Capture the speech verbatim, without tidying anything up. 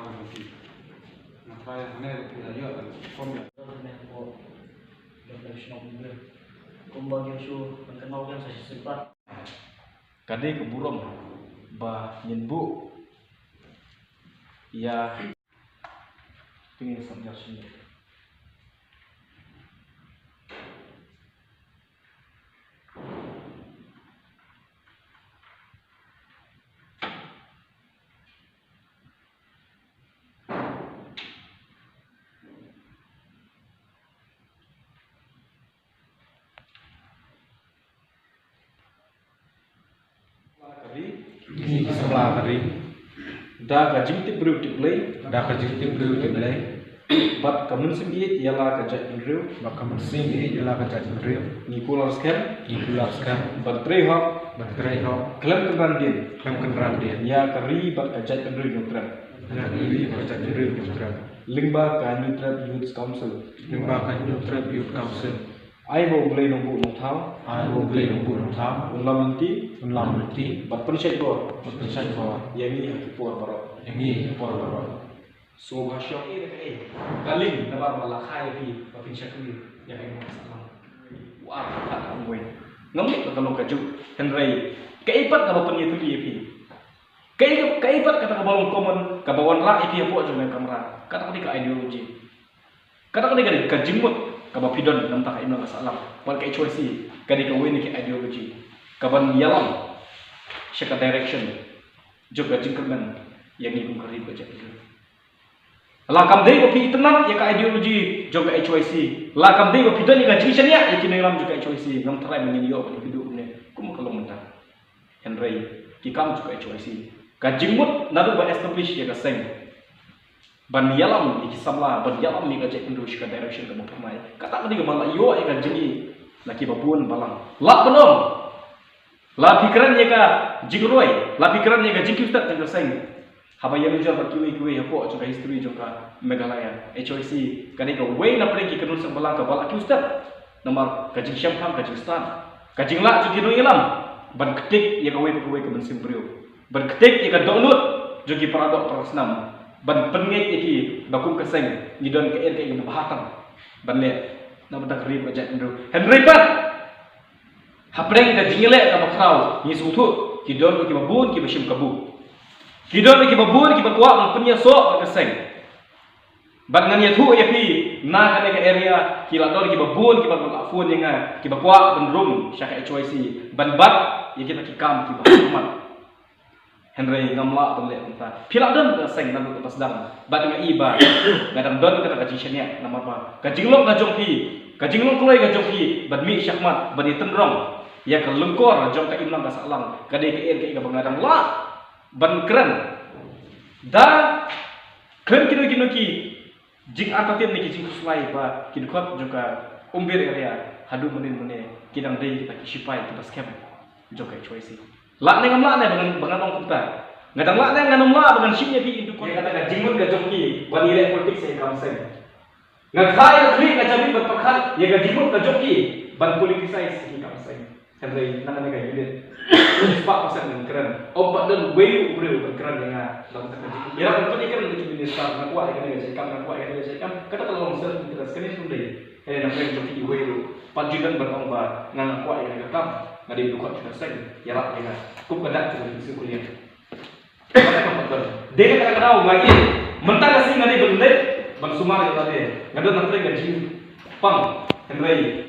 Nga try hangne ba phi la ïoh ban perform ïa. Kumba ngi shu ban kynmaw biang sa shisien pat. Ka dei ka burom ba ngin buh ïa. Te ngin sa jar shisien. Ka ri. Ngi ki samla ka ri. Da ka jingtip briew tip Blei. Da ka jingtip briew tip Blei. Bad ka mynsiem ïeit ïa la ka jaitbynriew. Bad ka mynsiem ïeit ïa la ka jaitbynriew. Ngi kular skhem. Ngi kular skhem. Ban trei hok. Ban trei hok. Khlem kynran dien. Khlem kynran dien. Ïa ka ri bad ka jaitbynriew Hynñiewtrep. Ïa ka ri bad ka jaitbynriew Hynñiewtrep. Lyngba ka Hynñiewtrep Youth Council. Lyngba ka Hynñiewtrep Youth Council. Ai ba U Blei Nongbuh Nongthaw. Ai ba U Blei Nongbuh Nongthaw. Un lam lynti. Un lam lynti. Bad pynshait bor. Bad pynshait bor. Ïa ngi ha ki por baroh. Ïa ngi ha ki por baroh. Sngewbha shong ïa ka, eh, ka lieng namar ba la kha ïa phi ba phin shakri ïa ka imlang ka sahlang. Wa ka ka ngwei. Ngam leh ka long kajuh. Hynrei kaei pat kaba pynïatylli ïa phi? Kaei, kaei pat kata kaba long common kaba wanrah ïa phi hapoh jong ka kamra? Kata ka dei ka ideology. Kata ka dei ka, ka jingmut kaba phi don na bynta ka imlang ka sahlang. Bad ka H Y C ka dei kawei na ki ideology kaban ïalam sha ka direction jong ka jingkyrmen ïa ngi kum ka ri ka jaitbynriew. La kam dei ba phi itynnad ïa ka ideology jong ka H Y C, la kam dei ba phi don ïa ka jingshaniah ïa ki nongïalam jong ka H Y C, ngam tharai ba ngin ïoh ban ïakynduh kumne kum ka long mynta. Hynrei ki kam jong ka H Y C, ka jingmut naduh ba establish ïa ka seng ban ïalam ïa ki samla, ban ïalam ïa ka jaitbynriew sha ka direction kaba phyrnai. Kata ka dei kaba la ïoh ïa ka jingïeit na kiba bun balang. Lah ban ong, la phi kren ïa ka jingroi, la phi kren ïa ka jingkiew step jong ka seng. Haba ïa nujor bad kiwei kiwei hapoh jong ka history jong ka Meghalaya, H Y C ka dei kawei na pdeng ki kynhun seng bhalang kaba la kiew step. Namar ka jingshemphang, ka jingstad, ka jinglah jong ki nongïalam ban ktik ïa kawei pa kawei ka mynsiem briew, ban ktik ïa ka dohnud jong ki para doh para snam, ban pynngeit ïa ki ba kum ka seng ngi don kaei kaei kaba bha tam ban leh na bynta ka ri bad ka jaitbynriew. Hynrei pat hapdeng ka jingïaleh kaba khraw ngi sngewthuh ki don kiba bun kiba shim kabu. Ki don kiba bun kiba kwah ban pynïasoh bad ka seng. Bad ngan ïathuh ïa phi, na kane ka area ki la don kiba bun kiba la phone ïa nga, kiba kwah ban rung sha ka H Y C ban bat ïa kita ki kam kiba khraw. Hynrei ngam lah ban leh kumta. Phi la don ka seng naduh kaba sdang bad nga i ba nga dang don kata ka jingshaniah namar ba ka jinglong ka jong phi, ka jinglong kloi ka jong phi ban mih shakhmat ban ïatynrong ïa ka lyngkor jong ka imlang ka sahlang ka dei kaei kaei kaba nga dang lah ban kren. Da kren kino kino ki jingartatien ne ki jingkhuslai ba ki dkhot jong ka Umbir area haduh mynnin mynne ki dang dei kita ki shipai kiba skhem jong ka H Y C. Lah ne ngam lah ne ba ngan, ba ngan ong kumta? Nga dang lah ne ngam lah ba ngan shim ïa ki into court? Ïa kata ka jingmut ka jong ki ban ïaleh politics ïa ki kam seng. Nga kha ïa ka khlieh ka jabieng ban pyrkhat ïa ka jingmut ka jong ki ban politicize ïa ki kam seng. Hynrei na kane ka unit spah percent ngan kren. Ym pat don uwei u briew ban kren ïa nga. Ïa, nga kwah ïa kane ka jingkam, nga kwah ïa kane ka jingkam. Kata ka long self interest, kane ka dei. Hynrei na pdeng jong phi uwei ruh pat ju don ban ong ba nga, nga kwah ïa kane ka kam. Nga dei u dkhot jong ka seng, ïarap ïa nga. Kum ka dak jong ka seng kuliah. Dei na kata ka daw nga ïeit. Mynta ka sngi nga dei ban leit ban sumar ïa lade. Nga don na pdeng ka jingpang. Hynrei